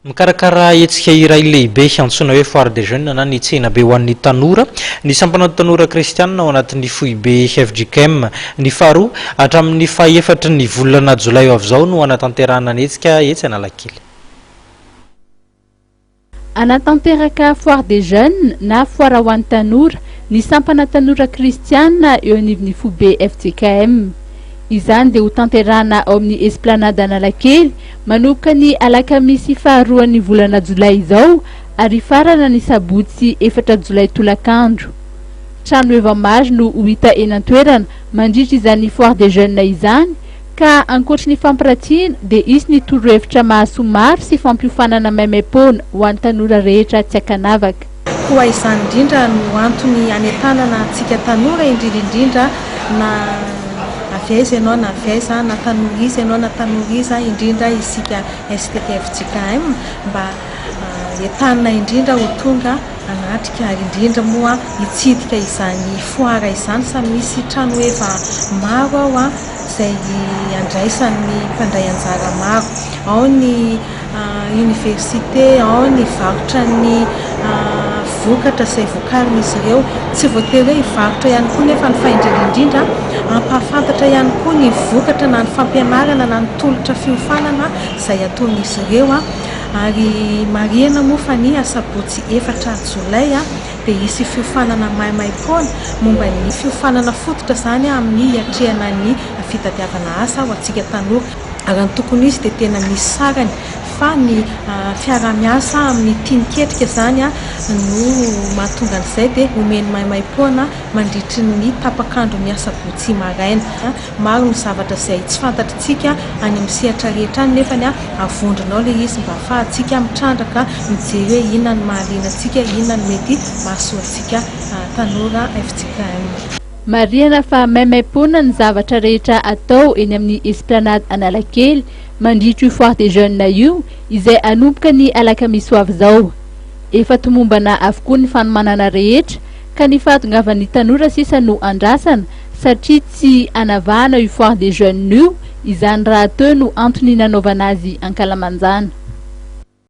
Mikarakara hetsika iray lehibe antsoina hoe Foire des Jeunes na ny Tsenabe ho an'ny tanora ny sampana Tanora Kristianina ao anatin'ny foibe fjkm. Ny faharoa hatramin'ny fahefatry ny volana jolay ho avy izao no hanatanterahana ny hetsika etsy Analakely. Hanatanteraka Foire des Jeunes na Foara ho an'ny tanora ny sampana Tanora Kristianina eo anivon'ny foibe fjkm. Izany dia hotanterahana ao amin'ny Esplanade Analakely manomboka ny alakamisy faharoan'ny volana jolay izao ary hifarana ny sabotsy efatra jolay tolakandro. Trano heva maro no ho hita eny an-toerana mandritra izany Foire des Jeunes izany ka ankoatry ny fampiratiana dia hisy ny torohevitra mahasoa maro sy fampiofanana maimaim-poana ho an'ny tanora rehetra tsy ankanavaka. Koa izany indrindra no antony anentanana antsika tanora indrindra indrindra na avy aiza ianao na avy aiza, na tanora iza ianao na tanora iza, indrindra isika STTFJKM mba entanina indrindra ho tonga hanatrika ary indrindra moa hitsidika izany foire izany. Samy misy trano heva maro ao izay andraisan'ny mpandray anjara maro. Ao ny université, ao ny varotra ny vokatra izay vokarin'izy ireo. Tsy voatery hoe hivarotra ihany koa nefa fa indrindra indrindra hampahafantatra ihany koa ny vokatra na ny fampianarana na ny tolotra fiofanana izay ataon'izy ireo. Ary marihana moa fa ny asabotsy efatra jolay dia hisy fiofanana maimaimpoana momba ny fiofanana fototra izany amin'ny hiatrehana ny fitadiavana asa ho antsika tanora. Raha ny tokony ho izy dia tena misy sarany fa ny fiaraha-miasa amin'ny tia miketrika izany no mahatonga an'izay dia omeny maimaimpoana mandritry ny tapak'andron'ny asabotsy maraina. Maro ny zavatra izay tsy fantatritsika any amin'ny sehatra rehetra any nefa avondrona ao ilay izy mba ahafahantsika mitrandraka mijery hoe inona no mahaliana antsika, inona no mety mahasoa antsika tanora fjkm. Marihana fa maimaimpoana ny zavatra rehetra atao eny amin'ny Esplanade Analakely mandritra io Foire des Jeunes io izay hanomboka ny alakamisy ho avy izao. Efa tomombana avokoa ny fanomanana rehetra ka ny fahatongavan'ny tanora sisa no andrasana satria tsy hanavahana io Foire des Jeunes io, izany rahateo no antony nanaovana azy ankalamanjana.